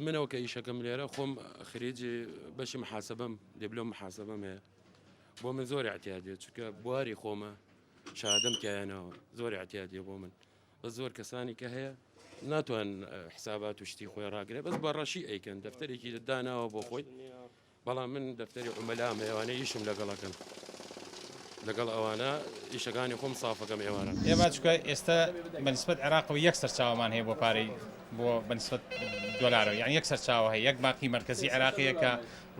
منەوە کە ئیشەکەم لێرە خۆم خریجی بەشی محاسبەم دیبلۆم محاسبەم هەیە بۆ من زۆر اعتیادیە چونکە بواری خۆمە شادم تیایانەوە زۆر اعتیادیە بۆ من بە زۆر کەسانی کە هەیە ناتوان حسابات و شتی خۆی ڕاگرێ بەس بە ڕەشی ئەیکەن دەفتەرێکی داناوە بۆ خۆی بەڵام من دەفتەری عومەلام هەیە ئەوانەی ئیشم لەگەڵەکەن لەگەڵ ئەوانە ئیشەکانی خۆم سافەکەم ئێواران. ئێمە چونکە ئێستا بە نیسبەت عێراقەوە یەک سەرچاوەمان هەیە بۆ پارەی بۆ بە نیسبەت دۆلارەوە یانی یەک سەرچاوە هەیە یەک بانقی مەرکەزی عێراقیە کە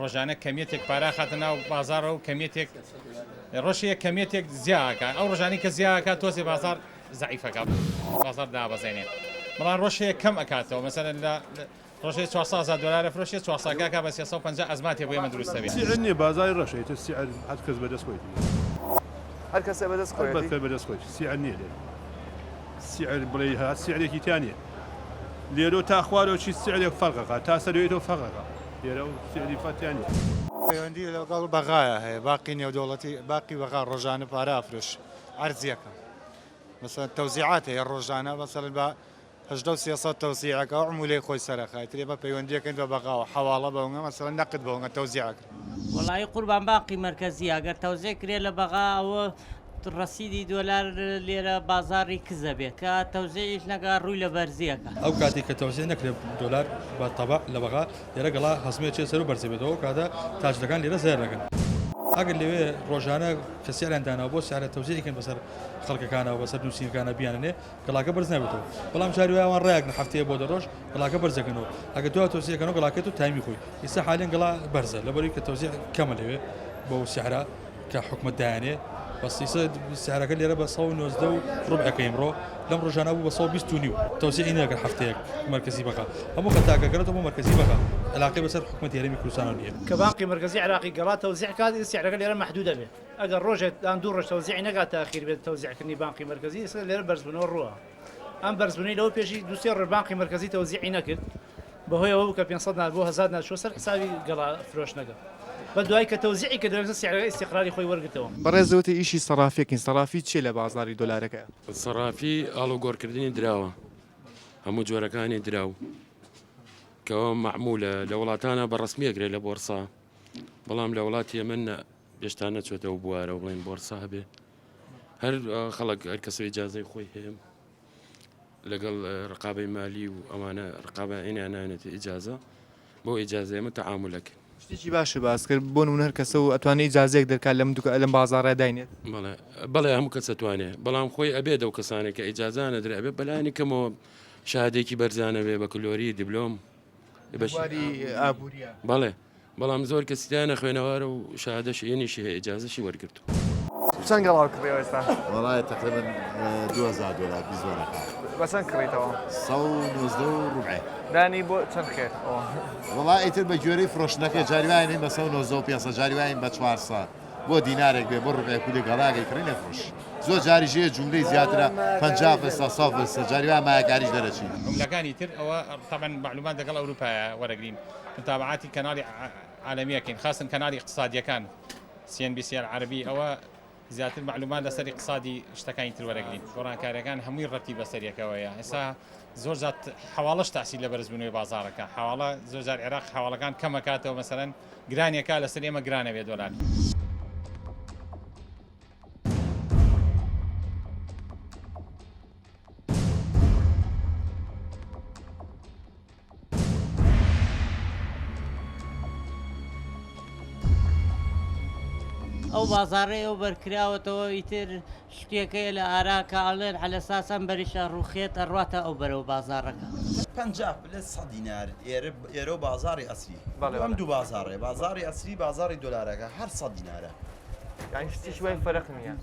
ڕۆژانە کەمیەتێک پارە خاتە ناو بازاڕەوە و کەمیەتێک ڕۆژێک کەمیەتێک زیاکە ئەو ڕۆژانی کە زیاکە تۆزێ بازار زەعیفەکە بازار دابەزێنێ بەڵام ڕۆژێک کەم ئەکاتەوە مەسەلەن لە ڕۆژێ 400 هەزار دۆلار ئەفرۆشێ چوارساکە ئەکا بە 350 ئەزماتێ بۆ ئێمە دروست ئەبێ. سیعر نیە بازاری ڕەشە ئیتر سیعر هەر کەس بەدەست خۆیەتی. هەر کەسێ بەدەست خۆیەتی. هەر کەس بەدەست خۆیەتی سیعر نیە لێرە سیعر بڵێی هە سیعرێکی تیا نیە لێرۆ تا خوارەوە چی سیعرێک فەرقەکا تا سەرەوەی تۆ فەرقەکا لێرە و سیعری فەرق تیا نیە. پەیوەندی لەگەڵ بەغایا هەیە باقی نێودەوڵەتی باقی بەغا ڕۆژانە پارە ئەفرۆش عەرزیەکە مەسەلەن تەوزیعات هەیە ڕۆژانە مەسەلەن بە 18 و 300 تەوزیعەکە و عمولەی خۆی سەرەخا ئیتر ئێمە پەیوەندیەکەین بە بەغاوە حەواڵە بەونگە مەسەلەن نەقد بەونگە تەوزیعەکە. وەڵایی قوربان باقی مەرکەزیە گەر تەوزیع کرێ لە بەغا ئەوە ڕەسیدی دۆلار لێرە بازاڕی کزە بێ کە تەوزیعیش نەکا ڕووی لە بەرزی ئەکا. ئەو کاتەی کە تەوزیع نەکرێ دۆلار بە تەبع لە بەغا لێرە گەڵا هەزمێ چێ سەر و بەرزی بێتەوە ئەو کاتە تاجرەکان لێرە زەرەر دەکەن. ئەگەر لەوێ ڕۆژانە کە سعریان داناوە بۆ سعرە تەوزیعی کەن بەسەر خەڵکەکانەوە بەسەر نووسینگەکانە بیاننێ گەڵاکە بەرز نابێتەوە بەڵام جاری وایە ئەوان ڕایەکن هەفتەیە بۆ دە ڕۆژ گەڵاکە بەرز دەکەنەوە ئەگەر دوا تەوزیع کەنەوە گەڵاکە تۆ تایمی خۆی ئیستا حالیان گەڵا بەرزە لەبەرئەوەی کە تەوزیع کەمە لەوێ بەو سعرە کە حکومەت دایانێ بەس ئیستا سعرەکە لێرە بە 119 و ڕبعەکە ئیمڕۆ لەم ڕۆژانە بوو بە 120 و نیو تەوزیعی نەکرد هەفتەیەک مەرکەزی بەغا هەموو خەتاکە گەڕێتەوە بۆ مەرکەزی بەغا علاقەی بەسەر حکومەتی هەرێمی کوردستانەوە نییە. کە بانقی مەرکەزی عێراقی گەڵا تەوزیع کات سعرەکە لێرە مەحدود ئەبێ. ئەگەر ڕۆژێک یان دوو ڕۆژ تەوزیعی نەکات تاخیر بێت تەوزیعکردنی بانقی مەرکەزی ئێستا لێرە بەرزبوونەوە ڕووە ئەم بەرزبوونەی لەوە پێشی دوو سێ ڕۆژ بانقی مەرکەزی تەوزیعی نەکرد بەهۆی ئەوە بوو کە 500 دینار بۆ 1000 دینار چووە سەر حسابی گەڵا فرۆشتنەکە بە دوای کە تەوزیعی کرد ئێستا سعرەکە ئیستیقراری خۆی وەرگرتەوە. بەڕێز وتی ئیشی سەڕافیەکەین سەڕافی چیە لە بازاڕی دۆلارەکەیا؟ سەڕافی ئاڵوگۆڕکردنی دراوە هەموو جۆرەکانی دراو کەەوە مەعمولە لە وڵاتانە بە ڕسمی ئەگرێ لە بۆرسا بەڵام لە وڵاتی ئێمە نە هێشتا نەچۆتە ئەو بوارەوە بڵێن بۆرسا هەبێ هەر خەڵک هەر کەسە ئیجازەی خۆی هەیە لەگەڵ ڕقابەی مالی و ئەوانە ڕقابە ئینیان نانێتە ئیجازە بۆ ئیجازە ئێمە تەعامولەکە شتێکی باشە باس کرد بۆ نمونە هەر کەسە و ئەتوانێ ئیجازەیەک دەرکات لەم دوکە لەم بازاڕە داینێت بەڵێ بەڵێ هەموو کەس ئەتوانێ بەڵام خۆی ئەبێت ئەو کەسانێک کە ئیجازە نەدرێ ئەبێ بەلایەنی کەمەوە شەهادەیەکی بەرزانە بێ بەکلۆری دیبلۆم بواری ئابووریە بەڵێ بەڵام زۆر کەسی تیا نەخوێنەوارە و شەهادەش ینیشی هەیە ئیجازەشی وەرگرتووە. چەند گەڵاو کڕیەوە ئێستا؟ وەڵای تەقریبەن 2000 دۆلار 20 وەرەقە. بە چەند کڕیتەوە؟ 119 و ڕوبعێ. دانی بۆ چەند خێر ئەوە؟ وەڵا ئیتر بە گوێرەی فرۆشتنەکەی جاری وایە نین بە 119 و 500 جاری وایە بە 400 بۆ دینارێک بێ بۆ ڕوبعێک و لێ گەڵاگەی کڕی نەفرۆش زۆر جاریش هەیە جوملەی زیاترە 50 فلسە 100 فلسە جاری وایە مایەکاریش دەرەچی. عوملەکانی تر ئەوە تەبعەن مەعلومات لەگەڵ ئەوروپایە وەرەگرین. متابعاتی کەناڵی عالەمی ئەکەین خاستن کەناڵی اقتصادیەکان CNBC العربی ئەوە زیاتر معلومات لەسەر اقتصادی شتەکانی تر وەرەگرین گۆڕانکاریەکان هەمووی ڕەتی بەسەریەکەوەیە ئێستا زۆر زات حواڵەش تاسی لە بەرزبوونەوەی بازارەکە حواڵە زۆر جار عێراق حواڵەکان کەمەکاتەوە مەسەرەن گرانیەکە لەسەر ئێمە گرانە بێ دۆلار. ئەو بازاڕەی ئەو بەر کراوەتەوە ئیتر شتێکەیە لە ئارا کە ئەڵێن عەلەساس ئەم بەریش ئەڕوخێت ئەڕواتە ئەو بەرەو بازاڕەکە. 50 پلە 100 دینار ئێرە ئێرە و بازاڕی ئەسری بەڵێ ئەم دوو بازاڕێ بازاڕی ئەسری بازاڕی دۆلارەکە هەر 100 دینارە یانی شتیش وای فەرق نییە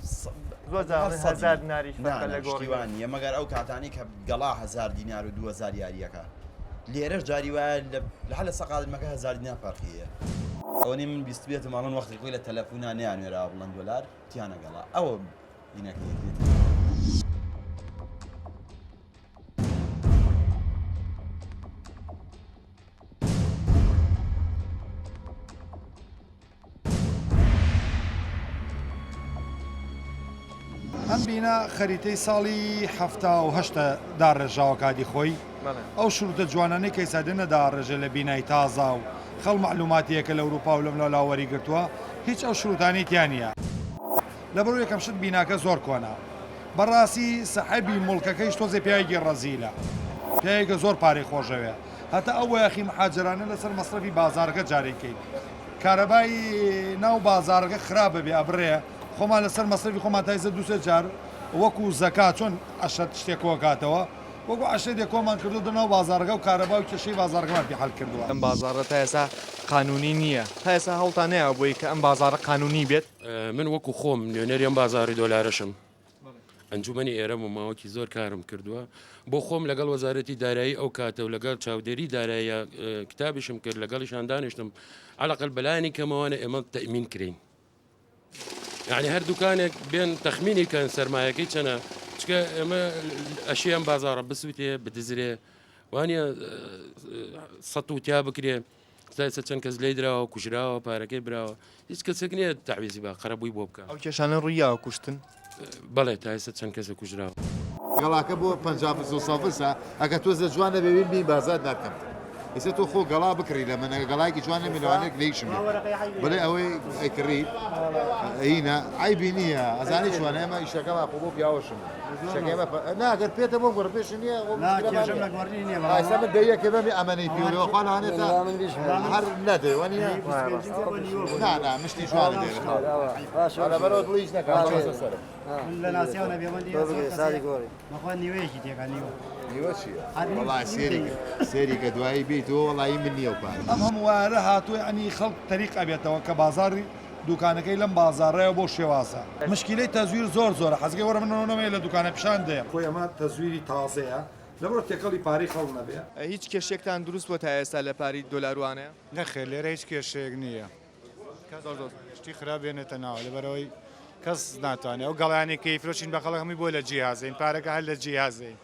زۆر جار هەزار دیناریش فەرقە لە گۆڕی شتی وا نییە مەگەر ئەو کاتانەی کە گەڵا هەزار دینار و 2000 یاریەکە لێرەش جاری وایە لە هەر لە سەقادمەکە هەزار دینار فەرقی هەیە. ئەوەنەی من بیستبێتم ئەڵێن وەختی خۆی لە تەلەفونا نەیانوێراوە بڵێن دۆلار تیانە گەڵا ئەوە دینەکەیەتی. ئەم بینا خەریتەی ساڵی 78 داڕێژراوە کاتی خۆی. ئەو شروتە جوانانەی کە ئیستا دێنە داڕێژێ لە بینای تازە و خەڵ مەعلوماتیە کە لە ئەوروپا و لەملاو لاوە وەری گرتووە هیچ ئەو شروتانەی تیا نیە. لەبەر یەکەم شت بیناکە زۆر کۆنە. بەڕاستی سەحێبی موڵکەکەیش تۆزێ پیاوێکی ڕەزیلە. پیاوێکە زۆر پارەی خۆشەوێ. هەتا ئەو بۆیاخی محاجرانە لەسەر مەسرەفی بازاڕەکە جارێک کەین. کارەبای ناو بازاڕەکە خراپ ببێ ئەبڕێ خۆمان لەسەر مەسرەفی خۆمان تا ئیستا دوو سێ جار وەکو زەکا چۆن عەشرەت شتێک کۆکاتەوە وەکو عەشرەتێک کۆمان کردۆتە ناو بازاڕەکە و کارەبا و کێشەی بازاڕەکەمان پێ حەل کردووە. ئەم بازاڕە تا ئێستا قانوونی نییە. تا ئێستا هەوڵتان نەیاوە بۆی کە ئەم بازاڕە قانوونی بێت؟ من وەکو خۆم نوێنەری ئەم بازاڕی دۆلارەشم. ئەنجومەنی ئێرەم و ماوەکی زۆر کارم کردووە بۆ خۆم لەگەڵ وەزارەتی دارایی ئەو کاتە و لەگەڵ چاودێری دارایە کتابیشم کرد لەگەڵیشان دانیشتم عەلەقەل بەلایەنی کەمەوانە ئێمە تەئمین کرین یعنی هەر دوکانێک بێن تەخمینی کەن سەرمایەکەی چەنە چکە ئێمە ئەشی ئەم بازاڕە بسووتێ بدزرێ وانە سەد و تیا بکرێ تا ئێستا چەند کەس لێی دراوە کوژراوە پارەکەی براوە هیچ کەسێک نییە تەعویزی با قەرەبووی بۆ بکە. ئەو کێشانە ڕوویاوە کوشتن؟ بەڵێ تا ئێستا چەند کەسێک کوژراوە. گەڵاکە بۆ 50 فلس و 100 فلسە ئەگەر تۆزێ جوان نەبێ بین بین بازار دار کەمتر ئێستا تۆ خۆ گەڵا بکڕی لە من ئەگەر گەڵایەکی جوان نەبێ لەوانەیە لێیشم بێ بڵێ ئەوەی ئەیکڕی هینە عەیبی نییە ئەزانی چۆنە ئێمە ئیشەکەمان خۆ بۆ پیاوەشم ئیشەکە ئێمە نا ئەگەر پێتە بۆم گۆڕە پێشی نییە خۆ نا مشکلەمان کێشەم نییە لە گۆڕینی نییە ئێستا بەڵام من دەیەکێ بەمی ئەمەنەی پێوە خوا لەوانەیە تا هەر نەدەی وەنیە نا نا مشتی جوانە دێنە لەبەرەوە دڵیش نەکا چۆسە سەرم من لە ناسیاو نەبێ من بەخوا نیوەیەکی تێکا نیوە نیوە چییە وەڵا سێری سێری کە دوایی بیتەوە وەڵی من نییە و پارە ئەم هەموو وایەرە هاتووە یەعنی خەڵک تەریق ئەبێتەوە کە بازاڕی دوکانەکەی لەم بازاڕەیە بەو شێوازە. مشکیلەی تەزویر زۆر زۆرە حەزگەی وەرە من ئەوەنەم هەیە لە دوکانە پیشان دەیەم. خۆی ئەمە تەزویری تازەیە لەبەرئەوە تێکەڵی پارەی خەڵک نەبێ. هیچ کێشەیەکتان دروست بووە تا ئێستا لە پارەی دۆلار وانەیە؟ نەخێر لێرە هیچ کێشەیەک نییە کەس زۆر زۆر شتی خراپ بێنێتە ناوە لەبەرئەوەی کەس ناتوانێت ئەو گەڵایانەی کە ئیفرۆشین بە خەڵک هەمووی بۆ لە جیهازین پارەکە هەر لە جیهازین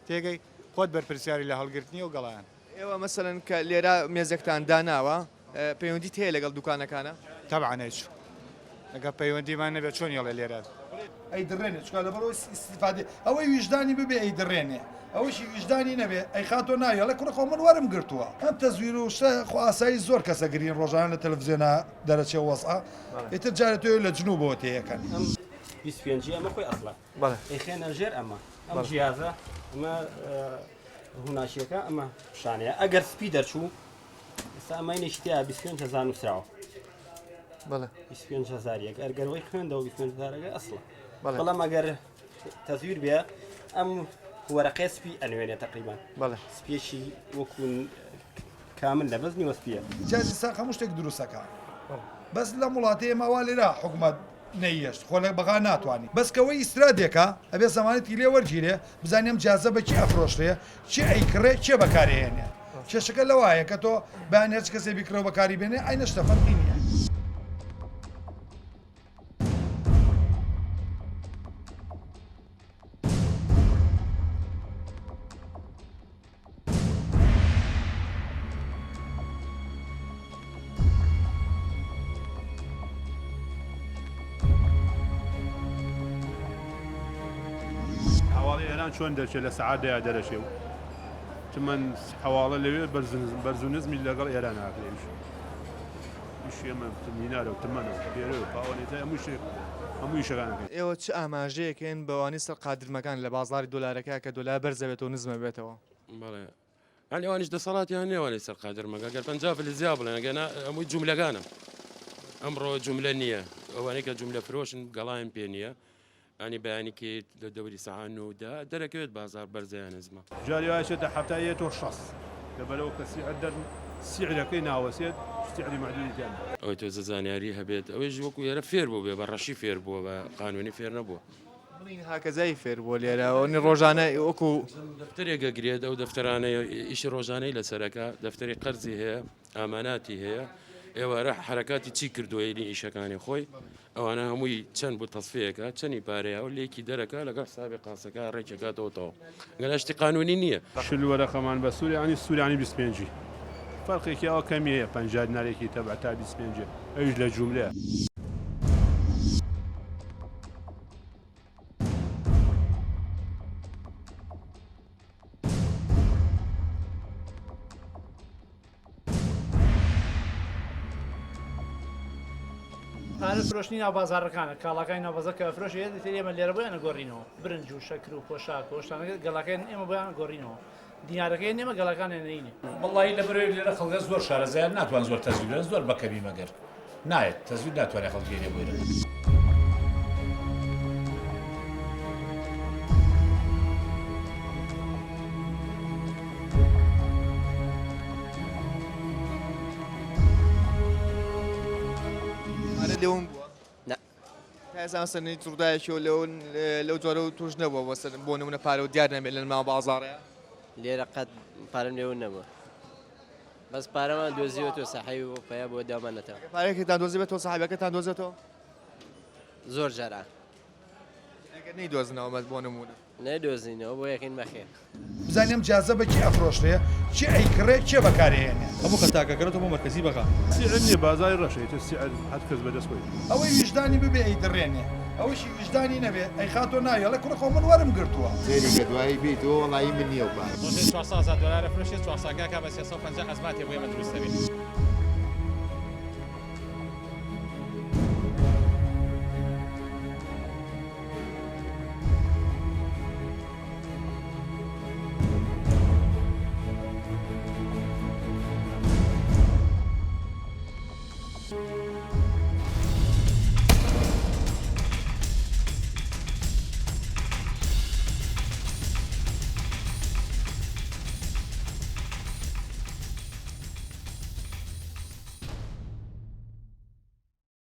تێگەی خۆت بەرپرسیاری لە هەڵگرتنی ئەو گەڵایان. ئێوە مەسەلەن کە لێرە مێزێکتان داناوە پەیوەندیت هەیە لەگەڵ دوکانەکانا؟ تەبعەن هیچ ئەگەر پەیوەندیمان نەبێت چۆن یەڵێ لێرە. ئەیدڕێنێ چونکە لەبەرئەوەی ئیستیفادەی ئەوەی ویژدانی ببێ ئەیدڕێنێ ئەوەشی ویژدانی نەبێ ئەیخاتۆ ناوی ئەڵێ کوڕە خۆ من وەرم گرتووە. ئەم تەزویر و شتە خۆ ئاسایی زۆر کەسە گرین ڕۆژانە لە تەلەفزیۆنا دەرەچێ وەزعە ئیتر جارێ تۆ لە جنوبەوە تێیەکەن. ئەم 25 ئەمە خۆی ئەسڵە ئەیخێنە ژێر ئەمە ئەم جیازە ئەمە ڕووناکیەکە ئەمە شانەیە ئەگەر سپی دەرچوو ئێستا ئەمەینێکی تیا 25 هزار نووسراوە بەڵێ 25 هزار یەک ئەرگەرەوەی خوێندەوە 25 هزارەکە ئەسڵە بەڵام ئەگەر تەزویر بێ ئەم وەرەقەی سپی ئەنوێنێ تقریبان بەڵێ سپیەکی وەکو کامل لە بەس نیوە سپیە جازی ساق هەموو شتێک دروستەکە بەس لەم وڵاتەی ئێمە وا لێرە حکومەت نەیەشت خۆ لە بەغا ناتوانی بەس کەوەی ئیسترادێکە ئەبێ زەمانەتی لێ وەرگیرێ بزانی ئەم جازە بە کێ ئەفرۆشرێ کێ ئەیکڕێ کێ بەکاری ئەهێنێ کێشەکە لەوایە کە تۆ بەیانی هەرچ کەسێ بیکڕێ و بەکاری بێنێ عەینە شتە فەرقی نییە. حەواڵەی ئێران چۆن دەرچێت لە سەعات دەیا دەرەچێ و تمەن حەواڵە لەوێ بەرز و نزمی لەگەڵ ئێران ئاکرێ ئیش ئێمە دینارە و تمەنە و پێرە و پاوەنێ هەموو شتێک هەموو ئیشەکان ئەکەین. ئێوە چ ئاماژەیەک هەن بەوانەی سەر قادرمەکان لە بازاڕی دۆلارەکە کە دۆلار بەرزەبێتەوە نزمەبێتەوە؟ بەڵێ یانی ئەوانیش دەسەڵاتیان نییە ئەوانەی سەر قادرمەکە گەر 50 فلس زیا بڵێن ئەگەر نا هەمووی جوملەکانە ئەمڕۆ جوملە نییە ئەوانەی کە جوملە فرۆشن گەڵایان پێ نییە ینی بەیانی کە لە دەوری سەعات نۆ و دە دەرەکەوێت بازار بەرزە یان نزمە. جاری وایە چێتە حەفتا یە تۆ شەست لەبەرئەوە کە سیعر دەر سیعرەکەی ناوەسێت سیعری مەعدودی تیا نیە. ئەوەی تۆزە زانیاری هەبێت ئەوەیش وەکو ئێرە فێر بووبێ بە ڕەشی فێر بووە بە قانونی فێر نەبووە. بڵین هاکەزای فێر بووە لێرە ئەوەنی ڕۆژانە وەکو. دەفتەرێک ئەگرێت ئەو دەفتەرانەی ئیشی ڕۆژانەی لەسەرەکە دەفتەری قەرزی هەیە ئاماناتی هەیە ئێوارە حەرەکاتی چی کردووە یعنی ئیشەکانی خۆی ئەوانە هەمووی چەند بوو تەسفیەکە چەنی پارەیە و لێکی دەرەکە لەگەڵ حسابی قاسەکە ڕێکەکاتەوە تەواو گەنا شتی قانونی نییە. 40 وەرەقەمان بە سوور یانی سوور یانی 25 فەرقێکی ئەوە کەمی هەیە 50 دینارێکی تەبع تا 25 ئەویش لە جوملەیە. دینارە فرۆشتنی ناو بازاڕەکانە، کاڵاکانی ناو بازاڕ کە ئەفرۆشێت ئیتر ئێمە لێرە بۆیان ئەگۆڕینەوە، برنج و شەکر و پۆشاک و ئەو شتانە گەڵاکەیان ئێمە بۆیان ئەگۆڕینەوە، دینارەکەی ئێمە گەڵاکانیان نەینێ. وەڵاهی لەبەرئەوەی لێرە خەڵکە زۆر شارەزایە ناتوان زۆر تەزویر بکەن زۆر بەکەمی مەگەر نایەت تەزویر ناتوانێت خەڵک بێنێ بۆ ئێرە. پارە لێوم بووە؟ نا. تا ئێستا مەسەلەن هیچ ڕووداوێکی لەو لەو جۆرە و توش نەبووە مەسەلەن بۆ نمونە پارە و دیار نەبێت لە ناو بازاڕەیە؟ لێرە قەت پارەم لێ ون نەبووە بەس پارەمان دۆزیوەتەوە ساحێبی بۆ پەیا بۆ داومانەتەوە. پارەیەکتان دۆزیبێتەوە ساحێبەکەتان دۆزێتەوە؟ زۆر جاران. ئەگەر نەیدۆزنەوە بەس بۆ نموونە. نەیدۆزینەوە بۆ یەکین بەخێر. بزانین ئەم جیازە بە کێ ئەفرۆشرێ، کێ ئەیکڕێ، کێ بەکاری ئەهێنێ. هەموو خەتاکە گەرەتەوە بۆ مەرکەزی بەغا. سیعر نیە بازاری ڕەشە ئیتر سیعر هەر کەس بەدەست خۆی. ئەوەی ویژدانی ببێ ئەیدڕێنێ، ئەوەشی ویژدانی نەبێ ئەیخاتۆ ناوی ئەڵێ کوڕە خۆ من وەرم گرتووە. سەیری کە دوایی بێیتەوە وەڵا هی من نیە ئەو پارە. ڕۆژێ 400 هەزار دۆلار ئەفرۆشێ 400 گاکا بە 350 ئەزماتێ بۆ ئێمە دروست ئەبێ.